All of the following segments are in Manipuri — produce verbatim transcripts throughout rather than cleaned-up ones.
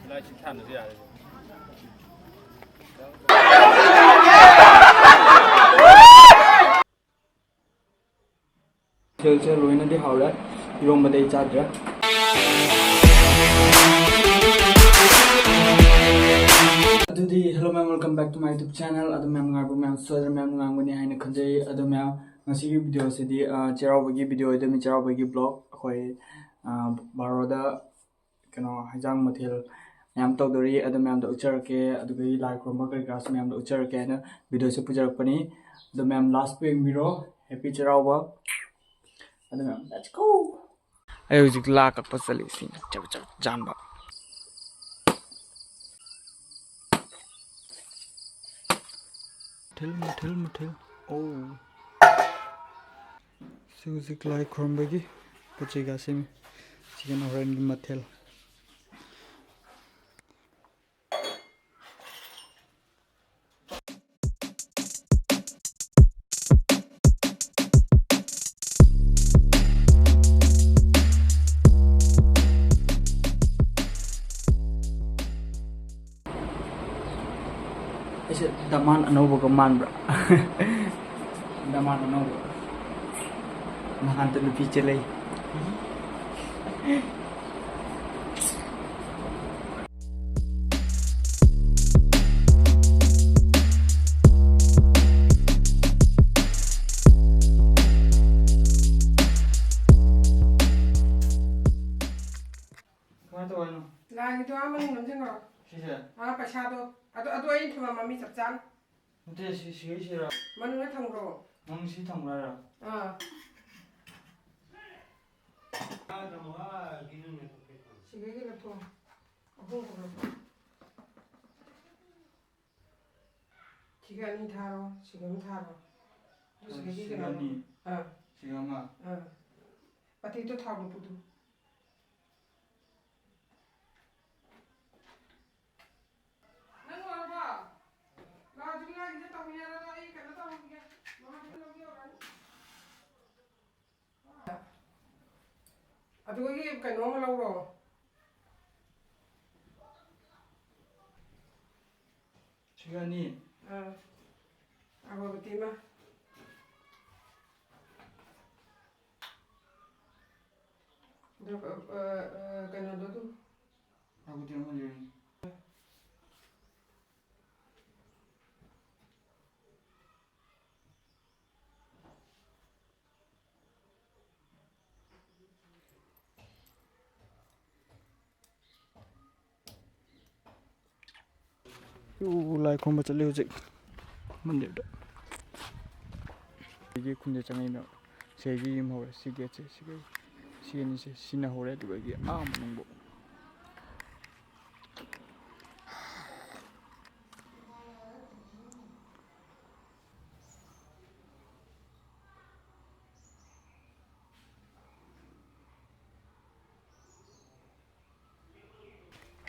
ꯂꯥꯏ ꯁꯤ ꯊꯥꯅꯁꯨ ꯌꯥꯔꯦ꯫ ꯃꯊꯦꯜꯁꯦ ꯂꯣꯏꯅꯗꯤ ꯍꯥꯎꯔꯦ, ꯏꯔꯣꯝꯕꯗꯤ ꯑꯩ ꯆꯥꯗ꯭ꯔꯦ꯫ ꯑꯗꯨꯗꯤ hello ꯃꯌꯥꯝ, welcome back to my YouTube channel꯫ ꯑꯗꯨ ꯃꯌꯥꯝ ꯅꯨꯡꯉꯥꯏꯕ, ꯃꯌꯥꯝ ꯁꯣꯏꯗꯅ ꯃꯌꯥꯝ ꯅꯨꯡꯉꯥꯏꯔꯝꯒꯅꯤ ꯍꯥꯏꯅ ꯈꯟꯖꯩ꯫ ꯑꯗꯨ ꯃꯌꯥꯝ, ꯉꯁꯤꯒꯤ video ꯁꯤꯗꯤ, ꯑ, ꯆꯩꯔꯥꯎꯕꯒꯤ video ꯑꯣꯏꯗꯣꯏꯅꯤ, ꯆꯩꯔꯥꯎꯕꯒꯤ vlog꯫ ꯑꯩꯈꯣꯏ, ꯑ, ꯕꯥꯔꯣꯗ ꯀꯩꯅꯣ ꯍꯤꯟꯖꯥꯡ ꯃꯊꯦꯜ ꯃꯌꯥꯝ ꯇꯧꯗꯣꯔꯤ, ꯑꯗꯨ ꯃꯌꯥꯝꯗꯣ ꯎꯠꯆꯔꯛꯀꯦ, ꯑꯗꯨꯗꯒꯤ ꯂꯥꯏ ꯈꯨꯔꯨꯝꯕ ꯀꯔꯤ ꯀꯔꯥꯁꯨ ꯃꯌꯥꯝꯗꯣ ꯎꯠꯆꯔꯛꯀꯦ ꯍꯥꯏꯅ video ꯁꯦ ꯄꯨꯖꯔꯛꯄꯅꯤ꯫ ꯑꯗꯨ ꯃꯌꯥꯝ last ꯄꯨ ꯌꯦꯡꯕꯤꯔꯣ꯫ Happy ꯆꯩꯔꯥꯎꯕ꯫ ꯑꯗꯨ ꯃꯌꯥꯝ let's go꯫ ꯑꯩ ꯍꯧꯖꯤꯛ ꯂꯥ ꯀꯛꯄ ꯆꯠꯂꯤ꯫ ꯁꯤꯅ ꯆꯞ ꯆꯞ ꯆꯥꯟꯕ꯫ ꯃꯊꯦꯜ, ꯃꯊꯦꯜ, ꯃꯊꯦꯜ꯫ ꯑꯣ꯫ ꯁꯤ ꯍꯧꯖꯤꯛ ꯂꯥꯏ ꯈꯨꯔꯨꯝꯕꯒꯤ ꯄꯣꯠ ꯆꯩꯒ ꯁꯦꯝꯃꯤ꯫ ꯁꯤꯒꯤꯅ ꯍꯣꯔꯦꯟꯒꯤ ꯃꯊꯦꯜ꯫ ꯑꯩꯁꯦ ꯗꯃꯥꯟ ꯑꯅꯧꯕꯒ ꯃꯥꯟꯕ꯭ꯔꯥ? ꯗꯃꯥꯟ ꯑꯅꯧꯕ꯫ ꯅꯍꯥꯟꯇ ꯅꯨꯄꯤ ꯆꯦꯜꯂꯛꯏ꯫ ꯀꯃꯥꯏꯅ ꯇꯧ ꯍꯥꯏꯅꯣ? ꯂꯥꯏꯒꯤꯗꯣ ꯑꯥ ꯃꯅꯨꯡ ꯅꯝꯁꯤꯟꯈ꯭ꯔꯣ꯫ ꯁꯤꯁꯦ? ꯑꯥ, ꯄꯩꯁꯥꯗꯣ꯫ ꯑꯗꯨ, ꯑꯗꯨ ꯑꯩꯅ ꯊꯝꯃꯝꯃꯤ ꯆꯞ ꯆꯥꯅ꯫ ꯅꯠꯇꯦ, ꯁꯤ, ꯁꯤꯒꯩꯁꯤꯔꯥ? ꯃꯅꯨꯡꯗ ꯊꯝꯈ꯭ꯔꯣ꯫ ꯅꯪ ꯁꯤ ꯊꯝꯈ꯭ꯔꯣ ꯍꯥꯏꯔꯣ? ꯑꯥ꯫ ꯁꯤꯒꯩꯒꯤ ꯂꯧꯊꯣꯛꯑꯣ꯫ ꯑꯍꯨꯝ ꯂꯧꯊꯣꯛꯑꯣ꯫ ꯁꯤꯒ ꯑꯅꯤ ꯊꯥꯔꯣ, ꯁꯤꯒ ꯑꯃ ꯊꯥꯔꯣ꯫ ꯑꯗꯨ ꯁꯤꯒꯒꯤ ꯁꯤꯒ ꯀꯩꯅꯣ꯫ ꯑꯅꯤ꯫ ꯑꯥ꯫ ꯁꯤꯒ ꯑꯃ꯫ ꯑꯥ꯫ ꯄꯥꯇꯤꯗꯣ ꯊꯥꯎ ꯃꯀꯨꯗꯣ꯫ ꯅꯪ ꯂꯣꯏꯔꯕꯣ? ꯂꯥꯛꯑꯣ, ꯖꯨꯂꯤꯌꯥꯒꯤꯗ ꯇꯧꯃꯤꯟꯅꯔꯒ ꯑꯩ ꯀꯩꯅꯣ ꯇꯧꯔꯝꯒꯦ꯫ ꯃꯃꯥ ꯂꯧꯕꯤꯔꯛꯑꯣ꯫ ꯑꯗꯨꯒꯤ ꯀꯩꯅꯣ ꯑꯃ ꯂꯧꯔꯣ꯫ ꯁꯤꯒ ꯑꯅꯤ꯫ ꯑꯥ꯫ ꯑꯒꯔꯕꯇꯤ ꯑꯃ꯫ ꯑꯗꯨꯒ, ꯑ, ꯑ, ꯀꯩꯅꯣꯗꯣ ꯑꯗꯨꯝ꯫ ꯑꯒꯔꯕꯇꯤ ꯑꯃ ꯂꯩꯔꯅꯤ꯫ ꯂꯥꯏ ꯈꯨꯔꯨꯝꯕ ꯆꯠꯂꯤ ꯍꯧꯖꯤꯛ ꯃꯟꯗꯤꯔꯗ꯫ ꯑꯩꯒꯤ ꯈꯨꯟꯗ ꯆꯪꯉꯛꯏꯅ ꯁꯤꯒꯤ ꯌꯨꯝ ꯍꯧꯔꯦ, ꯁꯤ ꯒꯦꯠꯁꯦ, ꯁꯤꯒ ꯁꯤ ꯑꯅꯤꯁꯦ ꯁꯤꯅ ꯍꯧꯔꯦ, ꯑꯗꯨꯒ ꯑꯩꯒꯤ ꯑꯥ ꯃꯅꯨꯡꯕꯨꯛ꯫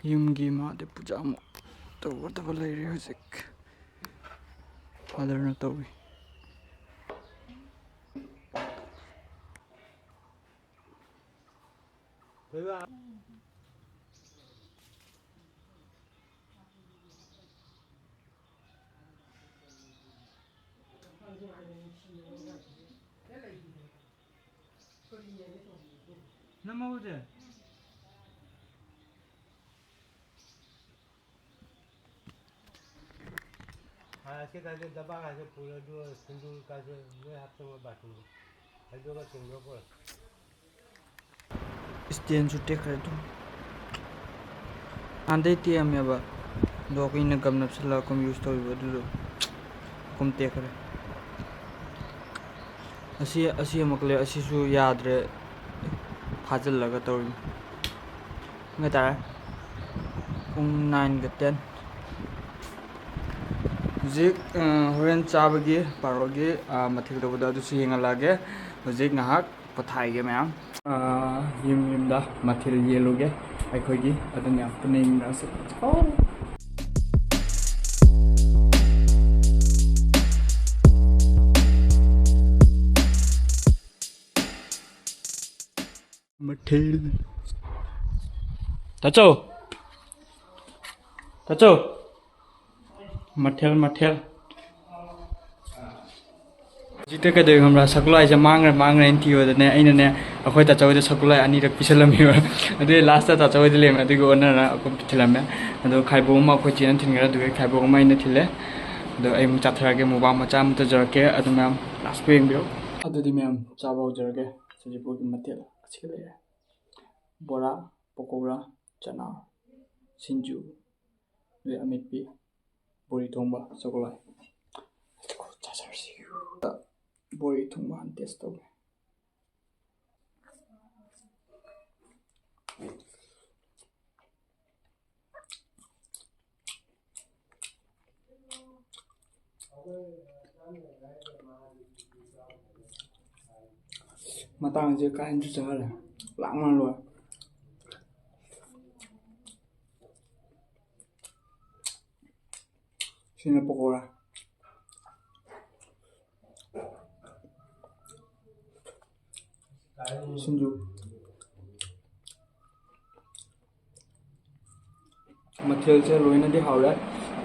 ꯌꯨꯝꯒꯤ ꯃꯍꯥꯗꯦꯕ ꯄꯨꯖꯥ ꯑꯃꯨꯛ ꯇꯧꯒꯗꯕ ꯂꯩꯔꯦ ꯍꯧꯖꯤꯛ꯫ ꯐꯥꯗꯔꯅ ꯇꯧꯔꯤ꯫ ꯅꯝꯍꯧꯁꯦ꯫ ꯍꯥꯟꯅ ꯁꯤ ꯀꯥꯁꯦ ꯗꯕꯥ ꯀꯥꯁꯦ ꯄꯨꯔꯦ, ꯑꯗꯨꯒ ꯁꯤꯡꯖꯨ ꯀꯥꯁꯦ ꯂꯣꯏ ꯍꯥꯞꯆꯤꯟꯕ ꯕꯥꯇꯤꯟꯗ꯫ ꯑꯗꯨꯒ ꯆꯤꯡꯗꯣꯛꯈ꯭ꯔꯦ꯫ ꯏꯁꯇꯦꯟꯁꯨ ꯇꯦꯛꯈ꯭ꯔꯦ ꯑꯗꯨꯝ꯫ ꯍꯥꯟꯅꯗꯩ ꯇꯦꯛꯑꯝꯃꯦꯕ, ꯑꯗꯣ ꯑꯩꯈꯣꯏꯅ ꯒꯝ ꯅꯞꯁꯤꯜꯂꯒ ꯑꯩꯈꯣꯏꯅ ꯌꯨꯁ ꯇꯧꯔꯤꯕ ꯑꯗꯨꯗꯣ ꯀꯨꯝ ꯇꯦꯛꯈ꯭ꯔꯦ꯫ ꯑꯁꯤ, ꯑꯁꯤ ꯑꯃꯨꯛ ꯂꯩ, ꯑꯁꯤꯁꯨ ꯌꯥꯗ꯭ꯔꯦ, ꯐꯥꯖꯤꯜꯂꯒ ꯇꯧꯔꯤꯅꯤ꯫ ꯄꯨꯡ ꯀꯌꯥ ꯇꯥꯔꯦ? ꯄꯨꯡ ꯅꯥꯏꯟꯒ ꯇꯦꯟ꯫ ꯍꯧꯖꯤꯛ, ꯑ, ꯍꯣꯔꯦꯟ ꯆꯥꯕꯒꯤ ꯕꯥꯔꯣꯒꯤ, ꯑ, ꯃꯊꯦꯜ ꯇꯧꯕꯗꯣ ꯑꯗꯨꯁꯨ ꯌꯦꯡꯍꯜꯂꯛꯑꯒꯦ꯫ ꯍꯧꯖꯤꯛ ꯉꯥꯏꯍꯥꯛ ꯄꯣꯊꯥꯏꯒꯦ ꯃꯌꯥꯝ꯫ ꯑ, ꯌꯨꯝ ꯌꯨꯝꯗ ꯃꯊꯦꯜ ꯌꯦꯜꯂꯨꯒꯦ ꯑꯩꯈꯣꯏꯒꯤ꯫ ꯑꯗꯨꯅ ꯄꯨꯟꯅ ꯌꯦꯡꯃꯤꯟꯅꯔꯁꯤ꯫ Let's go! ꯃꯊꯦꯜ꯫ ꯇꯥꯆꯧ! ꯇꯥꯆꯧ! ꯃꯊꯦꯜ ꯃꯊꯦꯜ꯫ ꯍꯧꯖꯤꯛꯇ ꯀꯩꯗꯧꯋꯤ ꯈꯪꯕ꯭ꯔꯥ? ꯁꯒꯣꯜꯍꯋꯥꯏꯁꯦ ꯃꯥꯡꯈ꯭ꯔꯦ, ꯃꯥꯡꯈ꯭ꯔꯦ ꯍꯥꯏꯅ ꯊꯤꯕꯗꯅꯦ, ꯑꯩꯅꯅꯦ ꯑꯩꯈꯣꯏ ꯇꯥꯆꯧꯗ ꯁꯒꯣꯜꯍꯋꯥꯏ ꯑꯅꯤꯔꯛ ꯄꯤꯁꯜꯂꯝꯃꯦꯕ꯫ ꯑꯗꯨꯗꯤ ꯂꯥꯁꯇ ꯇꯥꯆꯧ ꯍꯣꯏꯗ ꯂꯩꯔꯝꯃꯦ, ꯑꯗꯨꯒꯤ ꯑꯣꯟꯅꯔ ꯑꯩꯈꯣꯏ ꯊꯤꯜꯂꯝꯃꯦ꯫ ꯑꯗꯣ ꯈꯥꯏꯕꯣꯛ ꯑꯃ ꯑꯩꯈꯣꯏ ꯆꯦꯅ ꯊꯤꯟꯈ꯭ꯔꯦ, ꯑꯗꯨꯒ ꯈꯥꯏꯕꯣꯛ ꯑꯃ ꯑꯩꯅ ꯊꯤꯜꯂꯦ꯫ ꯑꯗꯣ ꯑꯩ ꯑꯃꯨꯛ ꯆꯥꯊꯔꯛꯑꯒꯦ, ꯃꯨꯛꯕꯥꯡ ꯃꯆꯥ ꯑꯃ ꯇꯧꯖꯔꯛꯀꯦ꯫ ꯑꯗꯨ ꯃꯌꯥꯝ ꯂꯥꯁ ꯌꯦꯡꯕꯤꯔꯣ꯫ ꯑꯗꯨꯗꯤ ꯃꯌꯥꯝ ꯆꯥꯕ ꯍꯧꯖꯔꯒꯦ꯫ ꯁꯖꯤꯕꯨꯒꯤ ꯃꯊꯦꯜ ꯑꯁꯤꯒ ꯂꯩꯔꯦ: ꯕꯣꯔꯥ, ꯄꯀꯧꯔꯥ, ꯆꯅꯥ, ꯁꯤꯡꯖꯨ, ꯑꯗꯩ ꯑꯃꯦꯠꯄꯤ, ꯕꯣꯔꯤ ꯊꯣꯡꯕ, ꯁꯒꯣꯜ ꯍꯋꯥꯏ꯫ ꯆꯥꯖꯔꯁꯤ꯫ ꯕꯣꯔꯤ ꯊꯣꯡꯕ ꯍꯥꯟꯅ ꯇꯦꯁ ꯇꯧꯒꯦ꯫ ꯃꯇꯥꯡꯁꯦ ꯀꯥ ꯍꯦꯟꯅ ꯆꯥꯍꯜꯂꯦ꯫ ꯂꯥꯡꯕꯅ ꯂꯣꯏꯔꯦ꯫ ꯁꯤꯅ ꯄꯀꯧꯔꯥ꯫ ꯁꯤꯡꯖꯨ꯫ ꯃꯊꯦꯜꯁꯦ ꯂꯣꯏꯅꯗꯤ ꯍꯥꯎꯔꯦ꯫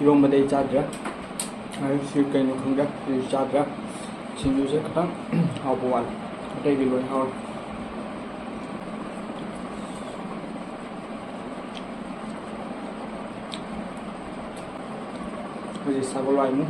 ꯏꯔꯣꯝꯕꯗꯤ ꯑꯩ ꯆꯥꯗ꯭ꯔꯦ꯫ ꯑꯗꯨ ꯁꯤ ꯀꯩꯅꯣ ꯈꯪꯗ꯭ꯔꯦ, ꯁꯤꯁꯨ ꯆꯥꯗ꯭ꯔꯦ꯫ ꯁꯤꯡꯖꯨꯁꯦ ꯈꯤꯇꯪ ꯍꯥꯎꯕ ꯋꯥꯠꯂꯦ, ꯑꯇꯩꯗꯤ ꯂꯣꯏ ꯍꯥꯎꯔꯦ꯫ ꯍꯧꯖꯤꯛ ꯁꯒꯣꯜ ꯍꯋꯥꯏꯃꯨꯛ꯫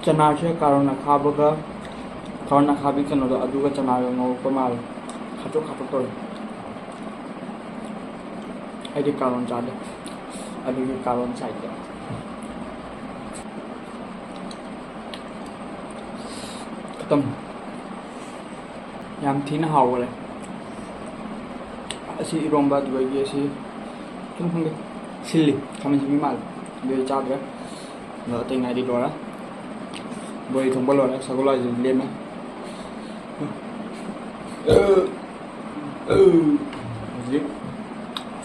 ꯆꯅꯥꯁꯦ ꯀꯥꯔꯣꯟ ꯑꯈꯥꯕꯒ, ꯀꯥꯔꯣꯟ ꯑꯈꯥꯕꯤ ꯀꯩꯅꯣꯗꯣ, ꯑꯗꯨꯒ ꯆꯅꯥꯒ ꯉꯧꯔꯛꯄ ꯃꯥꯜꯂꯦ꯫ ꯈꯥꯇꯣꯛ ꯈꯥꯇꯣꯛ ꯇꯧꯔꯦ꯫ ꯑꯩꯗꯤ ꯀꯥꯔꯣꯟ ꯆꯥꯗꯦ, ꯑꯗꯨꯒꯤ ꯀꯥꯔꯣꯟ ꯆꯥꯏꯗꯦ꯫ ꯈꯇꯝ꯫ ꯌꯥꯝ ꯊꯤꯅ ꯍꯥꯎꯈꯔꯦ꯫ ꯑꯁꯤ ꯏꯔꯣꯝꯕ ꯑꯗꯨꯗꯒꯤ ꯑꯁꯤ ꯁꯨꯝ ꯈꯪꯗꯦ, ꯁꯤꯜꯂꯤ, ꯈꯥꯃꯦꯟ ꯁꯤꯟꯕꯤ ꯃꯥꯜꯂꯦ꯫ ꯑꯗꯨꯗꯤ ꯆꯥꯗ꯭ꯔꯦ꯫ ꯑꯗꯣ ꯑꯇꯩ ꯉꯥꯏꯗꯤ ꯂꯣꯏꯔꯦ꯫ ꯕꯣꯔꯤ ꯊꯣꯡꯕ ꯂꯣꯏꯔꯦ, ꯁꯒꯣꯜ ꯍꯋꯥꯏꯁꯤꯗꯤ ꯂꯦꯝꯃꯦ꯫ ꯍꯧꯖꯤꯛ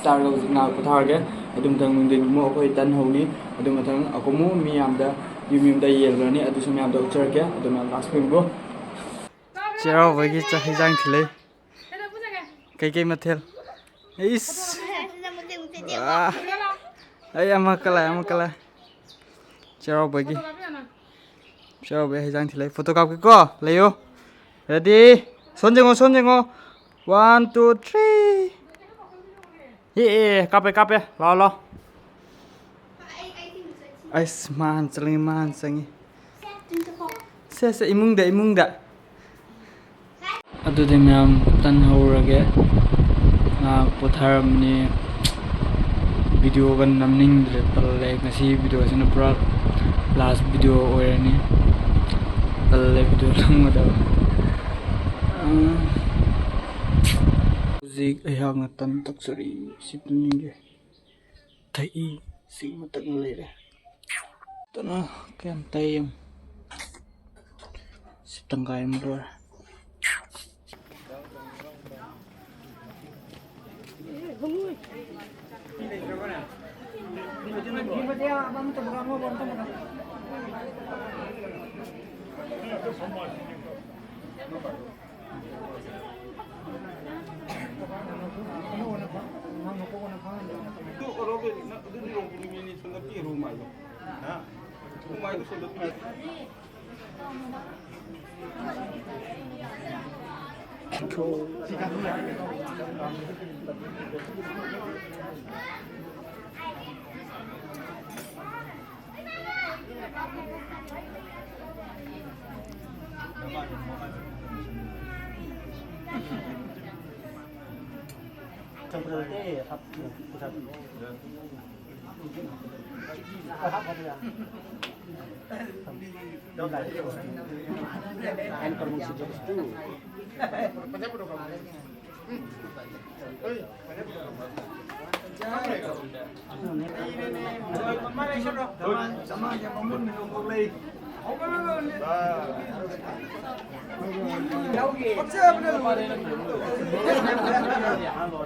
ꯆꯥꯔꯒ ꯍꯧꯖꯤꯛ ꯉꯥꯏꯍꯥꯛ ꯄꯣꯊꯥꯔꯒꯦ꯫ ꯑꯗꯨ ꯃꯊꯪ ꯅꯨꯡꯊꯤꯟ ꯑꯃꯨꯛ ꯑꯩꯈꯣꯏ ꯇꯟ ꯍꯧꯅꯤ꯫ ꯑꯗꯨ ꯃꯊꯪ ꯑꯩꯈꯣꯏ ꯑꯃꯨꯛ ꯃꯤ ꯌꯥꯝꯗ ꯌꯨꯝ ꯌꯨꯝꯗ ꯌꯦꯜꯂꯨꯔꯅꯤ, ꯑꯗꯨꯁꯨ ꯃꯌꯥꯝꯗꯣ ꯎꯠꯆꯔꯛꯀꯦ꯫ ꯑꯗꯨ ꯃꯌꯥꯝ ꯂꯥꯁ ꯐꯤꯂꯝꯕꯨ ꯆꯩꯔꯥꯎꯕꯒꯤ ꯆꯥꯛ ꯍꯤꯟꯖꯥꯡ ꯊꯤꯜꯂꯛꯏ꯫ ꯀꯩꯀꯩ ꯃꯊꯦꯜ? ꯏꯁ! ꯑꯥ! ꯑꯩ ꯑꯃ ꯀꯂꯥꯏ, ꯑꯃ ꯀꯂꯥꯏ꯫ ꯆꯩꯔꯥꯎꯕꯒꯤ꯫ ꯆꯩꯔꯥꯎꯕꯒꯤ ꯍꯤꯟꯖꯥꯡ ꯊꯤꯜꯂꯛꯏ꯫ ꯐꯣꯇꯣ ꯀꯥꯞꯀꯦꯀꯣ꯫ ꯂꯩꯌꯨ꯫ ꯔꯦꯗꯤ? ꯁꯣꯝ ꯌꯦꯡꯉꯣ, ꯁꯣꯝ ꯌꯦꯡꯉꯣ꯫ One, two, three꯫ ꯑꯦ, ꯑꯦ, ꯀꯥꯞꯄꯦ, ꯀꯥꯞꯄꯦ꯫ ꯂꯥꯛꯑꯣ, ꯂꯥꯛꯑꯣ꯫ ꯑꯩꯁ, ꯃꯥ ꯍꯥꯟꯅ ꯆꯪꯉꯤ, ꯃꯥ ꯍꯥꯟꯅ ꯆꯪꯉꯤ꯫ ꯁꯦ, ꯁꯦ, ꯏꯃꯨꯡꯗ, ꯏꯃꯨꯡꯗ꯫ ꯑꯗꯨꯗꯤ ꯃꯌꯥꯝ ꯇꯟ ꯍꯧꯔꯒꯦ꯫ ꯉꯥꯏꯍꯥꯛ ꯄꯣꯊꯥꯔꯝꯕꯅꯤ꯫ ꯚꯤꯗꯤꯑꯣꯒ ꯅꯝꯅꯤꯡꯗ꯭ꯔꯦ, ꯇꯜꯂꯦ꯫ ꯉꯁꯤ ꯚꯤꯗꯤꯑꯣꯁꯤꯅ ꯄꯨꯔꯥ ꯂꯥꯁ ꯚꯤꯗꯤꯑꯣ ꯑꯣꯏꯔꯅꯤ꯫ ꯇꯜꯂꯦ ꯚꯤꯗꯤꯑꯣ ꯅꯝꯒꯗꯕ꯫ ꯎꯝ꯫ ꯍꯧꯖꯤꯛ ꯑꯩꯍꯥꯛꯅ ꯇꯟ ꯇꯛꯆꯔꯤ꯫ ꯁꯤ ꯇꯨꯝꯅꯤꯡꯒꯦ꯫ ꯊꯛꯏ꯫ ꯁꯤ ꯃꯊꯛꯅ ꯂꯩꯔꯦ꯫ ꯇꯅ ꯀꯌꯥꯝ ꯇꯩ ꯌꯦꯡꯉꯨ꯫ ꯁꯤ ꯇꯪꯈꯥꯏ ꯑꯃ ꯂꯣꯏꯔꯦ꯫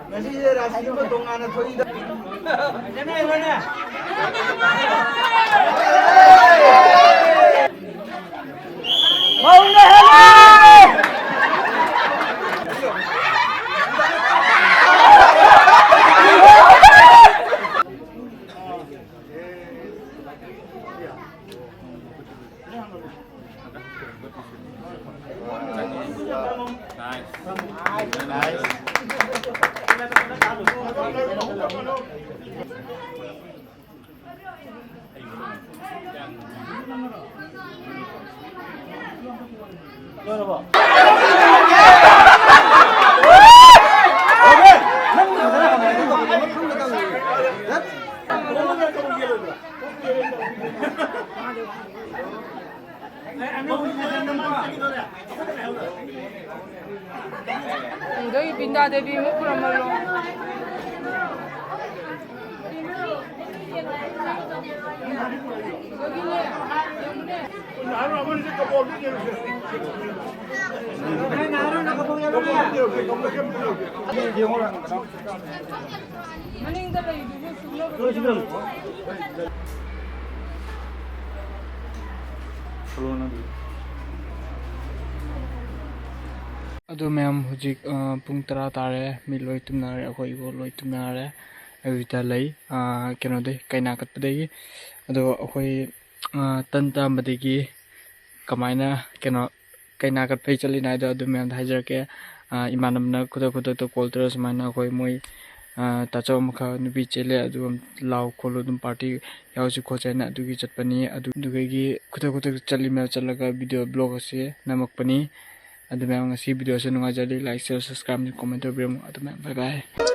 ꯉꯁꯤꯁꯦ ꯔꯥꯁꯤ ꯑꯃ ꯇꯣꯉꯥꯟꯅ ꯊꯣꯛꯏꯗ꯫ ꯎꯗꯣꯏ ꯕꯤꯟꯗꯥ ꯗꯦꯕꯤ ꯑꯃꯨꯛ ꯈꯨꯔꯨꯝꯍꯜꯂꯣ꯫ ꯃꯅꯤꯡꯗ ꯂꯩꯗꯨꯕꯨ ꯁꯨꯅꯕ꯫ ꯑꯗꯨ ꯃꯌꯥꯝ, ꯍꯧꯖꯤꯛ, ꯑ, ꯄꯨꯡ ꯇꯔꯥ ꯇꯥꯔꯦ, ꯃꯤ ꯂꯣꯏ ꯇꯨꯝꯅꯔꯦ, ꯑꯩꯈꯣꯏ ꯏꯕꯣꯛ ꯂꯣꯏ ꯇꯨꯝꯅꯔꯦ꯫ ꯑꯌꯨꯛꯇ ꯂꯩ, ꯑ, ꯀꯩꯅꯣꯗꯩ, ꯀꯩꯅꯥ ꯀꯠꯄꯗꯒꯤ꯫ ꯑꯗꯣ ꯑꯩꯈꯣꯏ, ꯑ, ꯇꯟ ꯇꯥꯝꯕꯗꯒꯤ ꯀꯃꯥꯏꯅ, ꯀꯩꯅꯣ, ꯀꯩꯅꯥ ꯀꯠꯄꯩ ꯆꯠꯂꯤꯅꯤ ꯍꯥꯏꯗꯣ ꯑꯗꯨ ꯃꯌꯥꯝꯗꯣ ꯍꯥꯏꯖꯔꯛꯀꯦ꯫ ꯑ, ꯏꯃꯥꯟꯅꯕꯅ ꯈꯨꯗꯛ ꯈꯨꯗꯛꯇ call ꯇꯧꯔ ꯁꯨꯃꯥꯏꯅ ꯑꯩꯈꯣꯏ ꯃꯣꯏ, ꯑ, ꯇꯥꯆꯧ ꯑꯃꯈꯛ ꯅꯨꯄꯤ ꯆꯦꯜꯂꯦ, ꯑꯗꯨ ꯂꯥꯛꯑꯣ ꯈꯣꯠꯂꯣ, ꯑꯗꯨꯝ party ꯌꯥꯎꯁꯤ ꯈꯣꯠꯁꯤ ꯍꯥꯏꯅ ꯑꯗꯨꯒꯤ ꯆꯠꯄꯅꯤ꯫ ꯑꯗꯨ, ꯑꯗꯨꯗꯒꯤ ꯈꯨꯗꯛ ꯈꯨꯗꯛꯇ ꯆꯠꯂꯤ ꯃꯌꯥꯝ ꯆꯠꯂꯒ video vlog ꯑꯁꯤ ꯅꯝꯃꯛꯄꯅꯤ꯫ ꯑꯗꯨ ꯃꯌꯥꯝ, ꯉꯁꯤ video ꯑꯁꯤ ꯅꯨꯡꯉꯥꯏꯖꯔꯗꯤ like, share, subscribe, comment ꯇꯧꯕꯤꯔꯝꯃꯨ꯫ ꯑꯗꯨ ꯃꯌꯥꯝ, bye bye꯫